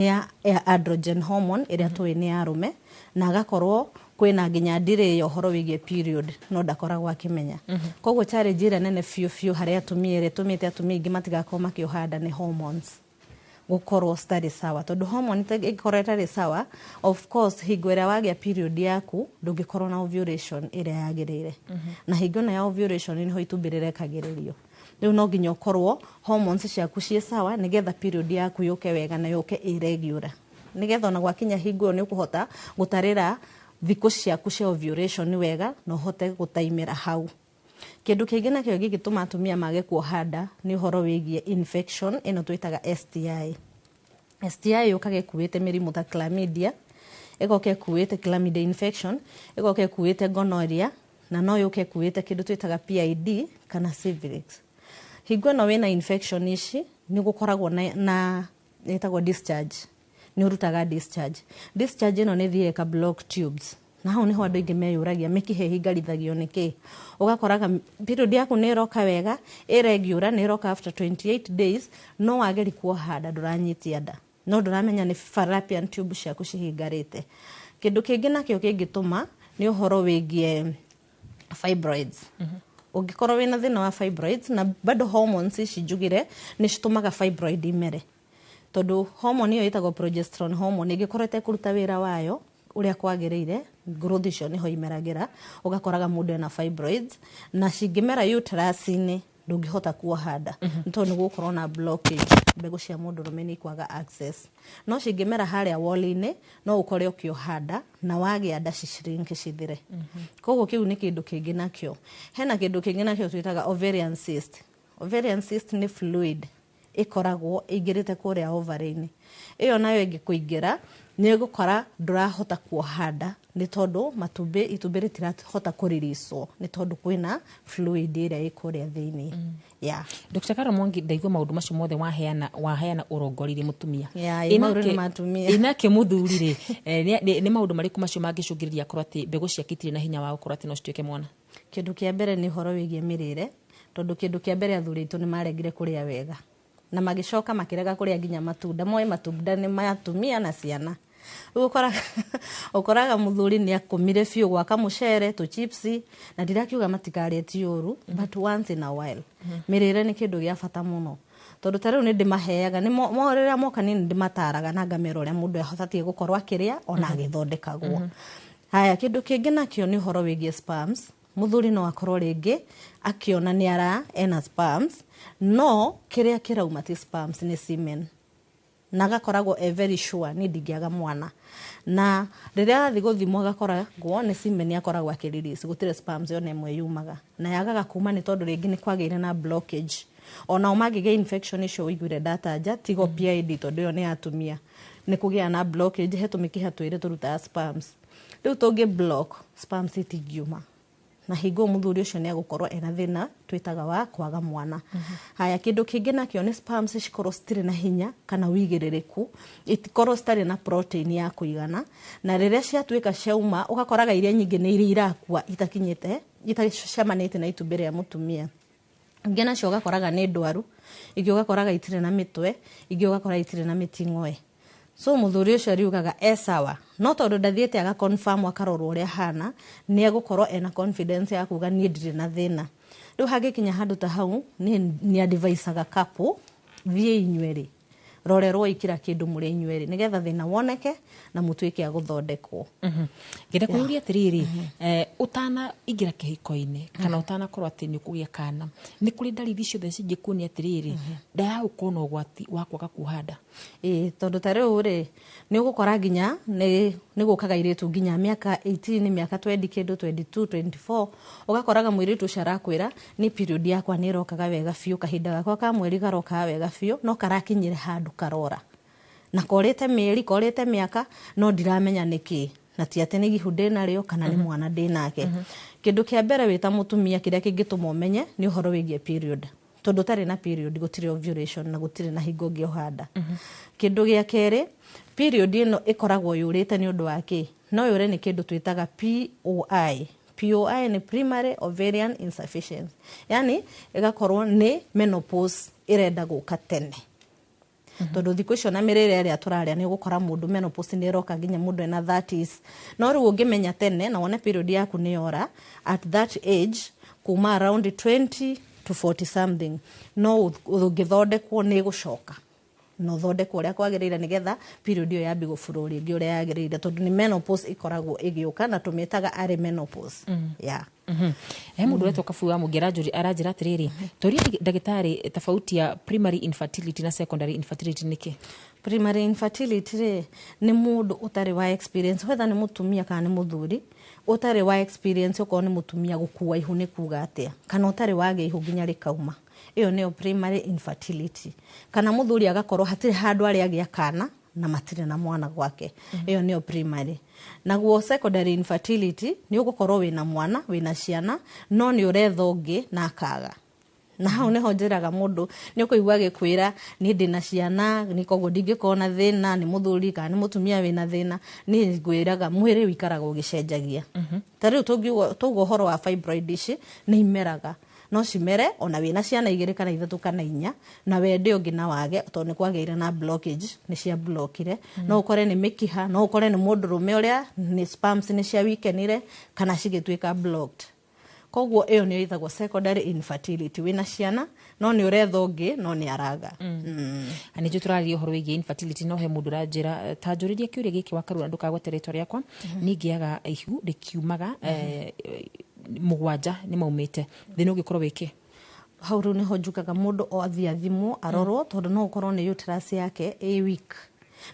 Ya androgen hormone ĩrĩa tũĩ nĩ ya arũme, na agakorwo kwĩna nginya delay ya ũhoro wĩgiĩ period, no ndakoragwo akĩmenya. Koguo challenge ĩrĩa nene biũ biũ harĩ atumia, ĩrĩa ĩtũmĩte atumia aingĩ matigakorwo makĩoha nda, nĩ hormones gũkorwo citarĩ sawa, tondũ hormone ĩngĩkorwo ĩtarĩ sawa, of course hingo ĩrĩa wagĩa period yaku ndũngĩkorwo na ovulation ĩrĩa yagĩrĩire, na hingo ĩno ya ovulation nĩho itumbĩ rĩrekagĩrĩrio. Rĩu no nginya ũkorwo hormones ciaku ciĩ sawa nĩgetha period yaku yũke wega na yũke ĩ regular, nĩgetha ona gwakinya hingo ĩyo nĩ ũkũhota gũtarĩra thikũ ciaku cia ovulation wega na ũhote gũtaimĩra hau. Kĩndũ kĩngĩ nakĩo gĩgĩtũma atumia mage kuoha nda nĩ ũhoro wĩgiĩ infection ĩno twĩtaga STI. STI yũkaga ĩkuĩte mĩrimũ ta chlamydia, ĩgoka ĩkuĩte chlamydia infection, ĩgoka ĩkuĩte gonorrhea, na no yũke ĩkuĩte kĩndũ twĩtaga PID kana syphilis. Hingo ĩno wĩna infection ici nĩ gũkoragwo na ĩtagwo discharge, nĩ ũrutaga discharge. Discharge ĩno nĩ ĩthiaga ĩka block tubes, na hau nĩho andũ aingĩ meyũragia mĩkiha ĩhingarithagio nĩkĩ. Ũgakoraga period yaku nĩ ĩroka wega, ĩ regular, nĩ ĩroka after 28 days, no wageri kuoha nda ndũranyitia nda, no ndũramenya nĩ fallopian tube ciaku cihingarĩte. Kĩndũ kĩngĩ nakĩo kĩngĩtũma nĩ ũhoro wĩgiĩ fibroids. Ũngĩkorwo wĩna thĩna wa fibroids na bado hormones ici njugire nĩ citũmaga fibroid imere, tondũ hormone ĩyo ĩtagwo progesterone hormone ĩngĩkorwo ĩtekũruta wĩra wayo ũrĩa kwagĩrĩire, growth icio nĩho imeragĩra, ũgakoraga mũndũ ena fibroids, na cingĩmera uterus-inĩ ndũngĩhota kuoha nda nĩ tondũ nĩ gũgũkorwo na blockage, mbegũ cia mũndũrũme nĩ ikwaga access. No cingĩmera harĩa wall-inĩ no ũkore ũkĩoha nda, na wagĩa nda ci shrink cithire. Koguo kĩu nĩ kĩndũ kĩngĩ nakĩo. Hena kĩndũ kĩngĩ nakĩo twĩtaga ovarian cyst. Ovarian cyst nĩ fluid ĩkoragwo ĩingĩrĩte kũrĩa ovary-inĩ. Ĩyo nayo ĩngĩkũingĩra nĩ ũgũkora ndũrahota kuoha nda, nĩ tondũ matumbĩ, itumbĩ rĩtirahota kũririswo nĩ tondũ kwĩna fluid ĩrĩa ĩ kũrĩa thĩinĩ ya Dr. Carol Mwangi, ndaigua maũndũ macio mothe waheana ũrongoririe mũtumia. Ya, ĩ maũndũ nĩ ma atumia. Ĩ nake mũthuri rĩ, nĩ maũndũ marĩkũ macio mangĩcũngĩrĩria akorwo atĩ mbegũ ciake itirĩ na hinya wa gũkorwo atĩ no cituĩke mwana? Kĩndũ kĩa mbere nĩ ũhoro wĩgiĩ mĩrĩre, tondũ kĩndũ kĩa mbere athuri aitũ nĩ maregire kũrĩa wega na magĩcoka makĩrega kũrĩa nginya matunda. Moĩ matunda nĩ ma atumia na ciana. Rĩu ũkoraga mũthuri nĩ akũmire biũ gwaka mũcere tũ chips, na ndirakiuga matikarĩe ti ũru, but once in a while. Mĩrĩre nĩ kĩndũ gĩa bata mũno, tondũ ta rĩu nĩ ndĩmaheaga nĩ rĩrĩa moka nĩ ndĩmataraga na ngamera ũrĩa mũndũ abatiĩ gũkorwo akĩrĩa ona agĩthondekagwo. Haya, kĩndũ kĩngĩ nakĩo nĩ ũhoro wĩgiĩ sperms. Mũthuri no akorwo rĩngĩ akĩona nĩ ara ena sperms, no kĩrĩa kĩrauma ti sperms, nĩ semen, na agakoragwo e very sure ni ndingĩaga mwana, na rĩrĩa athiĩ gũthimwo agakoragwo nĩ semen akoragwo akĩ release, gũtirĩ sperms ona ĩmwe yumaga, na yagaga kuma nĩ tondũ rĩngĩ nĩ kwagĩire na blockage. Onao mangĩgĩa infection icio ũiguire ndatanja, tigo PID, tondũ ĩyo nĩ ya atumia, nĩ kũgĩa na blockage he tũmĩkiha twĩrĩ tũrutaga sperms. Rĩu tũngĩ block, sperms itingiuma, na hingo mũthuri ũcio nĩ egũkorwo ena thĩna twĩtaga wa kwaga mwana. Haya, kĩndũ kĩngĩ nakĩo nĩ sperms cikorwo citirĩ na hinya kana wĩigĩrĩrĩku, itikorwo citarĩ na protein ya kũigana, na rĩrĩa ciatuĩka ciauma ũgakoraga iria nyingĩ nĩ iria irakua itakinyĩte, itacemanĩtie na itumbĩ rĩa mũtumia. Ingĩ nacio ũgakoraga nĩ ndwaru, ingĩ ũgakoraga itirĩ na mĩtwe, ingĩ ũgakora itirĩ na mĩting'oe. So mũthuri ũcio ariugaga e sawa, no tondũ ndathiĩte aga confirm akarorwo ũrĩa hana, nĩ egũkorwo ena confidence ya kuga niĩ ndirĩ na thĩna. Rĩu hangĩkinya handũ ta hau nĩ advisaga couple, thiĩ inyuerĩ rorerwo kila kĩndũ mũrĩ inyuerĩ nĩgetha thĩna woneke na mũtuĩke a gũthondekwo. Ngenda kwĩyũria atĩrĩrĩ, ũtana ingĩra kĩhiko-inĩ kana ũtanakorwo atĩ nĩ ũkũgĩa kana, nĩ kũrĩ ndariri ciothe cingĩkuonia atĩrĩrĩ nda ya gũkorwo na ũgwati wa kwaga kuoha nda? Ĩĩ, tondũ ta rĩu rĩ nĩ ũgũkora nginya nĩ gũkaga airĩtu nginya mĩaka 18, mĩaka 20 kĩndũ, 22, 24, ũgakoraga mũirĩtu ũcio arakwĩra nĩ period yakwa nĩ ĩrokaga wega biũ, kahinda gakwa ka mweri garokaga wega biũ, no karakinyire handũ karora na korĩte mĩeri, korĩte mĩaka, no ndiramenya nĩkĩ, na ti atĩ nĩ ihu ndĩnarĩo kana nĩ mwana ndĩnake. Kĩndũ kĩa mbere wĩ ta mũtumia kĩrĩa kĩngĩtũma ũmenye nĩ ũhoro wĩgiĩ period, tondũ ũtarĩ na period gũtirĩ ovulation na gũtirĩ na hingo ũngĩoha nda. Kĩndũ gĩa kerĩ, period ĩno ĩkoragwo yũrĩte nĩ ũndũ wa kĩ? No yũre nĩ kĩndũ twĩtaga POI. POI nĩ primary ovarian insufficiency, yani ĩgakorwo nĩ menopause ĩrenda gũka tene. Tondũ thikũ icio na mĩrĩre ĩrĩa tũrarĩa, nĩ ũgũkora mũndũ menopause nĩ ĩroka nginya mũndũ ena 30s. No rĩu ũngĩmenya tene na wone period yaku nĩ yora at that age, kuma around 20 to 40 something, no ũngĩthondekwo nĩ ĩgũcoka na ũthondekwo ũrĩa kwagĩrĩire, nĩgetha period ĩyo yambie gũburo rĩngĩ ũrĩa yagĩrĩire, tondũ nĩ menopause ĩkoragwo ĩgĩũka na tũmĩtaga arĩ menopause, yeah. He mũndũ ũretwo Kabui wa Mũngĩ aranjĩra atĩrĩrĩ, toria ndagĩtarĩ tofauti ya primary infertility na secondary infertility nĩkĩ? Primary infertility rĩ, nĩ mũndũ ũtarĩ wa experience, whether nĩ mũtumia kana nĩ mũthuri, ũtarĩ wa experience okorwo nĩ mũtumia gũkua ihu nĩ kuga atĩa, kana ũtarĩ wagĩa ihu nginya rĩkauma. Ĩyo nĩyo primary infertility. Kana mũthuri agakorwo hatirĩ handũ arĩ agĩa kana na matirĩ na mwana gwake. Ĩyo nĩyo primary. Naguo secondary infertility nĩ ũgũkorwo wĩna mwana, wĩna ciana, no nĩ ũretha ũngĩ na akaga. Na hau nĩho njĩraga mũndũ, nĩ ũkũigua agĩkwĩra, "Niĩ ndĩna ciana, nĩ koguo ndingĩkorwo na thĩna." Nĩ mũthuri kana nĩ mũtumia wĩna thĩna, niĩ ngwĩraga mwĩrĩ wĩikaraga ũgĩcenjagia. Ta rĩu tũngiuga tauga ũhoro wa fibroid, ici nĩ imeraga, no cimere ona wĩna ciana igĩrĩ kana ithatũ kana inya, na wende ũngĩ na wage, tondũ nĩ kwagĩire na blockage, nĩ cia blockire. No ũkore nĩ mĩkiha, no ũkore nĩ mũndũrũme ũrĩa nĩ sperms nĩ cia weakenire kana cigĩtuĩka blocked. Koguo ĩyo nĩyo ĩtagwo secondary infertility, wĩna ciana no nĩ ũretha ũngĩ no nĩ araga. Na nĩnjũ tũraria ũhoro wĩgiĩ infertility, no he mũndũ ũranjĩra, ta njũrĩria kĩũria gĩkĩ wa Karura, ndũkagwete rĩtwa rĩakwa. Niĩ ngĩaga ihu rĩkiumaga, 7 nĩ maumĩte, thĩna ũngĩkorwo wĩkĩ? Hau rĩu nĩho njugaga mũndũ o athiĩ athimwo, arorwo, tondũ no ũkorwo nĩ uterus yake ĩ weak,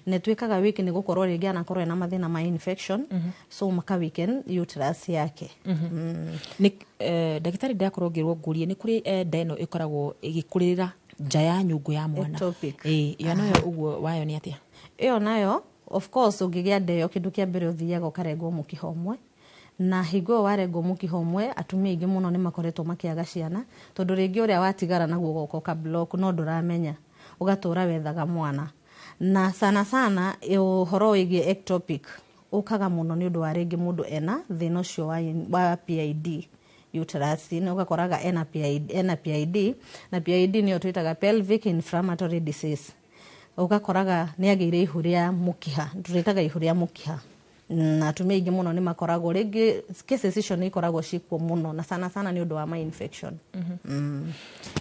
na ĩtuĩkaga weak nĩ gũkorwo rĩngĩ anakorwo ena mathĩna ma infection, so maka weaken uterus yake. Nĩ ndagĩtarĩ, ndakorwo ngĩrwo ngũrie, nĩ kũrĩ nda ĩno ĩkoragwo ĩgĩkũrĩrĩra nja ya nyũngũ ya mwana? Ectopic. Ĩĩ, ĩyo nayo ũguo wayo nĩ atĩa? Ĩyo nayo, of course, ũngĩgĩa nda ĩyo, kĩndũ kĩa mbere ũthiaga ũkarengwo mũkiha ũmwe. Na hingo ĩyo warengwo mũkiha ũmwe, atumia aingĩ mũno nĩ makoretwo makĩaga ciana, tondũ rĩngĩ ũrĩa watigara naguo ũgoka ũka block, no ndũramenya, ũgatũra wethaga mwana. Na sana sana ũhoro wĩgiĩ ectopic ũkaga mũno nĩ ũndũ wa rĩngĩ mũndũ ena thĩna ũcio wa PID uterus, nĩ ũgakoraga ena PID, ena PID, na PID nĩyo twĩtaga pelvic inflammatory disease. Ũgakoraga nĩ agĩire ihu rĩa mũkiha, tũrĩtaga ihu rĩa mũkiha, na atumia aingĩ mũno nĩ makoragwo rĩngĩ, cases icio nĩ ikoragwo ciĩkuo mũno, na sana sana nĩ ũndũ wa ma infection.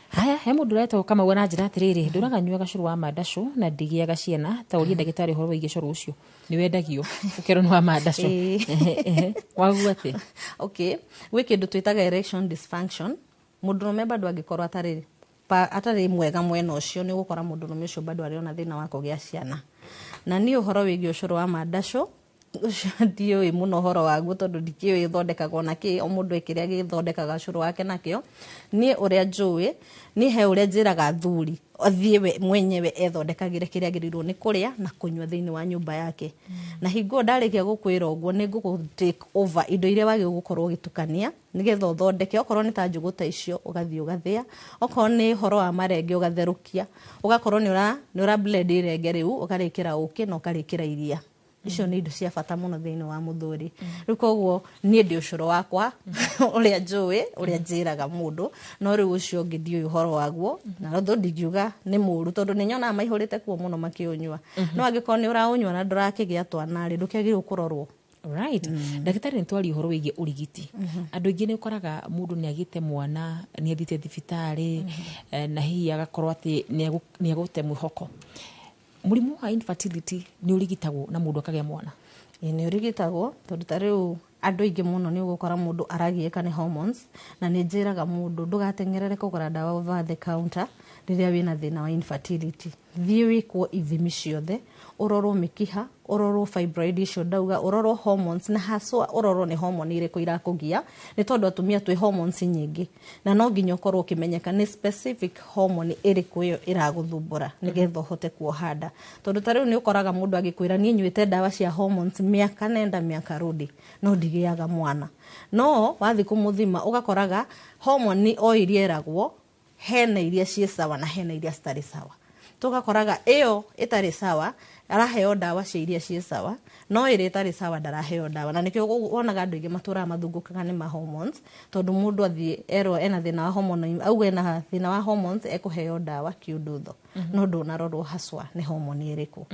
Haya, he mũndũ ũretwo Kamau aranjĩra atĩrĩrĩ, ndũraga nyuaga cũrũ wa mandacũ na ndigĩaga ciana, ta ũrie ndagĩtarĩ ũhoro wĩgiĩ cũrũ ũcio nĩ wendagio ũkerwo nĩ wa mandacũ. Waguo atĩ? Okay, gwĩ kĩndũ twĩtaga erection dysfunction. Mũndũrũme bado angĩkorwo atarĩ atarĩ mwega mwena ũcio, nĩ ũgũkora mũndũrũme ũcio bado arĩ ona thĩna wa kũgĩa ciana. Na niĩ ũhoro wĩgiĩ ũcũrũ wa mandacũ ũcio ndiũĩ mũno ũhoro waguo, tondũ ndikĩũĩ ũthondekagwo na kĩ. O mũndũ kĩrĩa gĩthondekaga ũcũrũ wake nakĩo. Niĩ ũrĩa njũĩ, niĩ he ũrĩa njĩraga athuri, athiĩ we mwenyewe ethondekagĩre kĩrĩa agĩrĩirwo nĩ kũrĩa na kũnyua thĩinĩ wa nyũmba yake. Na hingo ĩyo ndarĩkia gũkwĩra ũguo, nĩ ngũgũ take over indo iria wagĩrĩirwo gũkorwo ũgĩtukania nĩgetha ũthondeke. Okorwo nĩ ta njũgũ ta icio, ũgathiĩ ũgathĩa. Okorwo nĩ ũhoro wa marenge, ũgatherũkia, ũgakorwo nĩ ũra blend irenge rĩu, ũkarĩkĩra ũkĩ na ũkarĩkĩra iria. Icio nĩ indo cia bata mũno thĩinĩ wa mũthuri. Rĩu koguo niĩ ndĩ ũcũrũ wakwa ũrĩa njũĩ, ũrĩa njĩraga mũndũ, no rĩu ũcio ũngĩ ndiũĩ ũhoro waguo, na thũ ndingiuga nĩ mũru, tondũ nĩ nyonaga maihũrĩte kuo mũno makĩũnyua. No angĩkorwo nĩ ũraũnyua na ndũrakĩgĩa twana rĩ, ndũkĩagĩrĩirwo kũrorwo. Right, ndagĩtarĩ, nĩ twaria ũhoro wĩgiĩ ũrigiti. Andũ aingĩ nĩ ũkoraga mũndũ nĩ agĩte mwana, nĩ athiĩte thibitarĩ, na hihi agakorwo atĩ nĩ egũte mwĩhoko. Mũrimũ wa infertility nĩ ũrigitagwo na mũndũ akagĩa mwana? Ĩĩ, nĩ ũrigitagwo, tondũ ta rĩu andũ aingĩ mũno nĩ ũgũkora mũndũ aragiĩka nĩ hormones. Na nĩ njĩraga mũndũ, ndũgateng'erere kũgũra ndawa over the counter rĩrĩa wĩna thĩna wa infertility. Thiĩ wĩkwo ithimi ciothe, ũrorwo mĩkiha, ũrorwo fibroid icio ndauga, ũrorwo hormones, na haswa ũrorwo nĩ hormone irĩkũ irakũgia, nĩ tondũ atumia twĩ hormones nyingĩ, na no nginya ũkorwo ũkĩmenyeka nĩ specific hormone ĩrĩkũ ĩyo ĩragũthumbũra, nĩgetha ũhote kuoha nda. Tondũ ta rĩu nĩ ũkoraga mũndũ agĩkwĩra, "Niĩ nyuĩte ndawa cia hormones mĩaka nenda mĩaka rũndi, no ndigĩaga mwana." No wathiĩ kũmũthima, ũgakoraga hormone o iria ĩragwo, hena iria ciĩ sawa na hena iria citarĩ sawa. Tũgakoraga ĩyo ĩtarĩ sawa Araheo ndawa cia iria ciĩ sawa, no ĩrĩa ĩtarĩ sawa ndaraheo ndawa. Na nĩkĩo wonaga andũ aingĩ matũraga mathungũkaga nĩ ma hormones, tondũ mũndũ athiĩ erwo ena thĩna wa hormone, auga ena thĩna wa hormones, ekũheo ndawa kiundutho, no ndũnarorwo haswa nĩ hormone ĩrĩkũ.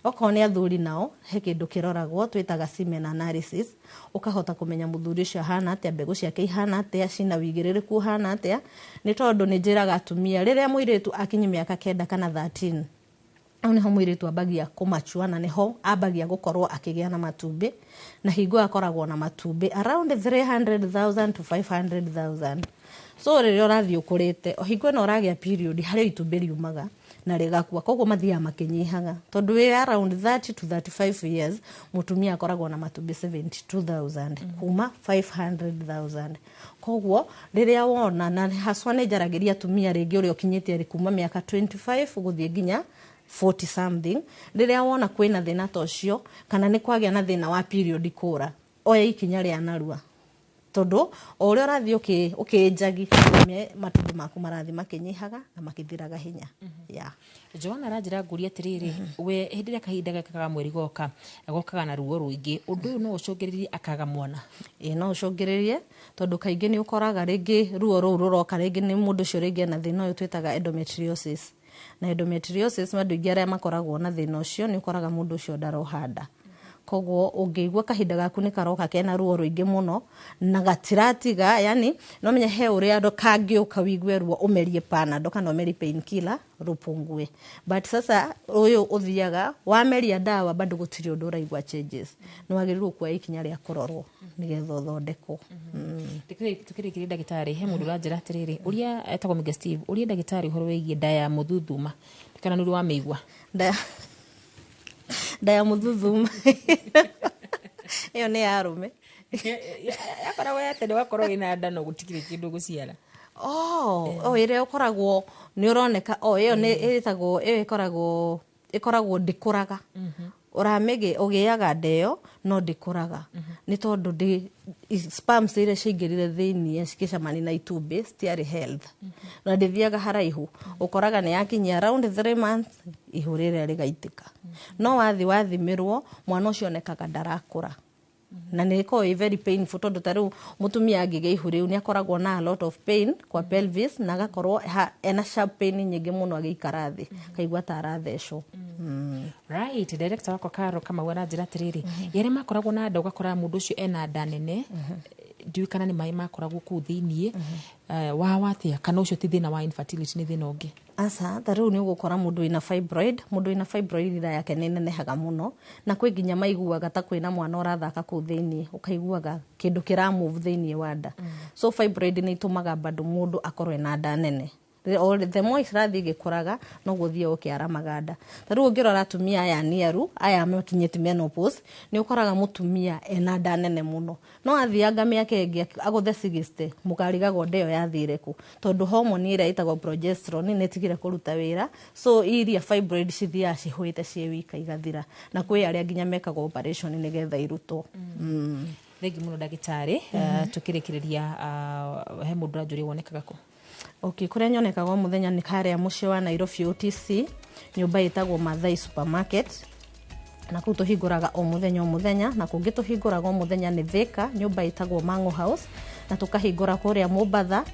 Okorwo nĩ athuri nao, he kĩndũ kĩroragwo twĩtaga semen analysis, ũkahota kũmenya mũthuri ũcio ahana atĩa, mbegũ ciake ihana atĩa, cina wĩigĩrĩrĩku ũhana atĩa. Nĩ tondũ nĩ njĩraga atumia, rĩrĩa mũirĩtu akinyi mĩaka 9 kana 13, hau nĩho mũirĩtu ambagia kũmachua na nĩho ambagia gũkorwo akĩgĩa na matumbĩ, na hingo akoragwo na matumbĩ around 300,000 to 500,000. So rĩrĩa ũrathiĩ ũkũrĩte, o hingo ĩno ũragĩa period, harĩ itumbĩ riumaga na rĩgakua, koguo mathiaga makĩnyihaga, tondũ wĩ around 30 to 35 years mũtumia akoragwo na matumbĩ 72,000 kuma 500,000. Koguo rĩrĩa wona, na haswa nĩ njaragĩria atumia rĩngĩ ũrĩa ũkinyĩtie kuma mĩaka 25 gũthiĩ nginya 40 something, rĩrĩa wona kwĩna thĩna ta ũcio kana nĩ kwagĩa na thĩna wa period kũra, oya ikinya rĩa narua, tondũ o ũrĩa ũrathiĩ ũkĩnjagi, matumbĩ maku marathiĩ makĩnyihaga na makĩthiraga hinya, yeah. Joana aranjĩra ngũria atĩrĩrĩ, we hĩndĩ ĩrĩa kahinda gaka ka mweri goka, gokaga na ruo rũingĩ, ũndũ ũyũ no ũcũngĩrĩrie akaga mwana? Ĩĩ, no ũcũngĩrĩrie, tondũ kaingĩ nĩ ũkoraga rĩngĩ ruo rũu rũroka rĩngĩ nĩ mũndũ ũcio rĩngĩ ena thĩna ũyũ twĩtaga endometriosis. Na endometriosis, andũ aingĩ arĩa makoragwo na thĩna ũcio, nĩ ũkoraga mũndũ ũcio ndaroha nda. Koguo ũngĩigua kahinda gaku nĩ karoka kena ruo rũingĩ mũno na gatiratiga, yani no menya he ũrĩa kangĩũka wigue ruo, ũmerie Panado kana ũmerie painkiller rũpungue, but sasa ũyũ ũthiaga wameria ndawa bado gũtirĩ ũndũ ũraigua changes, nĩ wagĩrĩirwo kuoya ikinya rĩa kũrorwo nĩgetha ũthondekwo. Tukĩrĩkĩria, ndagĩtarĩ, he mũndũ ũranjĩra atĩrĩrĩ, ũrĩa etagwo Mega Steve, ũrĩa ndagĩtarĩ ũhoro wĩgiĩ nda ya mũthuthuma, kana nĩ ũrĩ wamĩigua? Nda ya mũthuthuma ĩyo nĩ ya arũme. Yakoragwo ya tene, wakorwo wĩna nda no gũtikĩrĩ kĩndũ gũciara. Oh, ĩrĩa ũkoragwo nĩ ũroneka, oh, ĩyo nĩ ĩtagwo, ĩyo ĩkoragwo ndĩkũraga. Ũramĩgĩ ũgĩaga nda ĩyo no ndĩkũraga, nĩ tondũ ndĩ sperms iria ciaingĩrire thĩiniĩ cikĩcemania na itumbĩ citiarĩ health na ndĩthiaga haraihu. Ũkoraga nĩ yakinyia around 3 months, ihu rĩrĩa rĩgaitĩka. No wathi wathimĩrwo, mwana ũcio onekaga ndarakũra, na nä ĩkoragwo ĩ very painful, tondũ ta rĩu mũtumia angĩgĩa ihu rĩu nĩ akoragwo na a lot of pain kwa pelvis, na agakorwo ena sharp pain nyingĩ mũno, agĩikara thĩ kaigua ta arathecwo. Right, director wakwa Karo Kamau aranjĩra atĩrĩrĩ, yarĩa makoragwo na nda, ũgakora mũndũ ũcio ena nda nene, ndiũĩ kana nĩ maĩ makoragwo kũu thĩiniĩ wa watĩa, kana ũcio ti thĩna wa infertility, nĩ thĩna ũngĩ? Aca, ta rĩu nĩ ũgũkora mũndũ wĩna fibroid, mũndũ wĩna fibroid nda yake nĩ nenehaga mũno, na kwĩ nginya maiguaga ta kwĩna mwana ũrathaka kũu thĩiniĩ, ũkaiguaga kĩndũ kĩra move thĩiniĩ wa nda. So fibroid nĩ itũmaga bado mũndũ akorwo ena nda nene. The more icirathiĩ igĩkũraga, noguo ũthiaga ũkĩaramaga nda. Ta rĩu ũngĩrora atumia aya aniaru, aya makinyĩte menopause, nĩ ũkoraga mũtumia ena nda nene mũno, no athianga mĩaka ĩngĩ agũthe 60, mũkarigagwo nda ĩyo yathire kũ, tondũ hormone ĩrĩa ĩtagwo progesterone nĩ ĩtigire kũruta wĩra. So iria fibroid cithiaga cihũĩte ciĩ wika igathira, na kwĩ arĩa nginya mekagwo operation nĩgetha irutwo. Thengi mũno, ndagĩtarĩ. Tũkĩrĩkĩrĩria, he mũndũ ũranjũria wonekaga kũ? Okay, kũrĩa nyonekaga o mũthenya nĩ karĩa mũciĩ wa Nairobi OTC, nyũmba ĩtagwo Mathai Supermarket, na kũu tũhingũraga o mũthenya o mũthenya. Na kũngĩ tũhingũraga o mũthenya nĩ Thika, nyũmba ĩtagwo Mango House, na tũkahingũra kũrĩa Mombatha,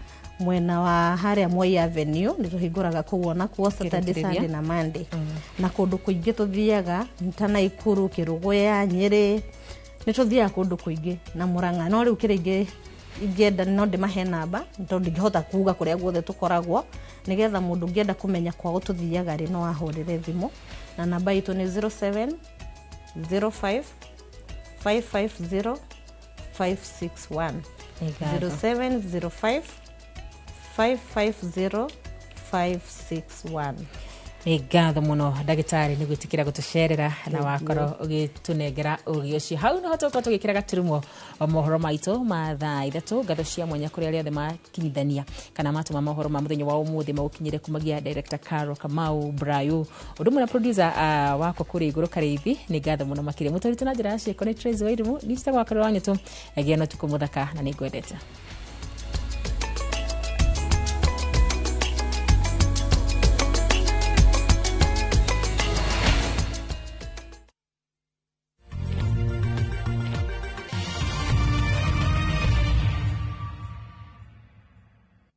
mwena wa harĩa Moi Avenue, nĩ tũhingũraga kũu onakuo Saturday, Kĩrĩkĩrĩria. Sunday na Monday. Na kũndũ kũingĩ tũthiaga nĩ ta Naikuru, Kĩrũgũya, Nyĩrĩ, nĩ tũthiaga kũndũ kũingĩ na Mũrang'a. No rĩu kĩrĩa ingĩenda no ndĩmahe namba, tondũ ndingĩhota kuga kũrĩa guothe tũkoragwo, nĩgetha mũndũ ũngĩenda kũmenya kwao tũthiaga rĩ, no ahũrĩre thimũ, na namba itũ nĩ 07 05 550 561. Nĩ ngatho. 0705 550 561. Nĩ ngatho mũno, ndagĩtarĩ, nĩ gwĩtĩkĩra gũtũcerera na wakorwo ũgĩtũnengera ũgĩ ũcio. Hau nĩho tũkorwo tũgĩkĩra gaturumo mohoro maitũ ma thaa 3. Ngatho cia mwanya kũrĩ arĩa othe makinyithania kana matũma mohoro ma mũthenya wa ũmũthĩ magũkinyĩre, kumagia director Caro Kamau Brayo, ũndũ ũmwe na producer wakwa kũrĩa igũrũ Karĩithi. Nĩ ngatho mũno makĩria. Mũtwaritũ na njĩra ya ciĩko nĩ Tracy Wairimu, niĩ njĩtagwo Wakarũ wa Nyũtũ. Gĩa na ũtukũ mũthaka na nĩ ngwendete.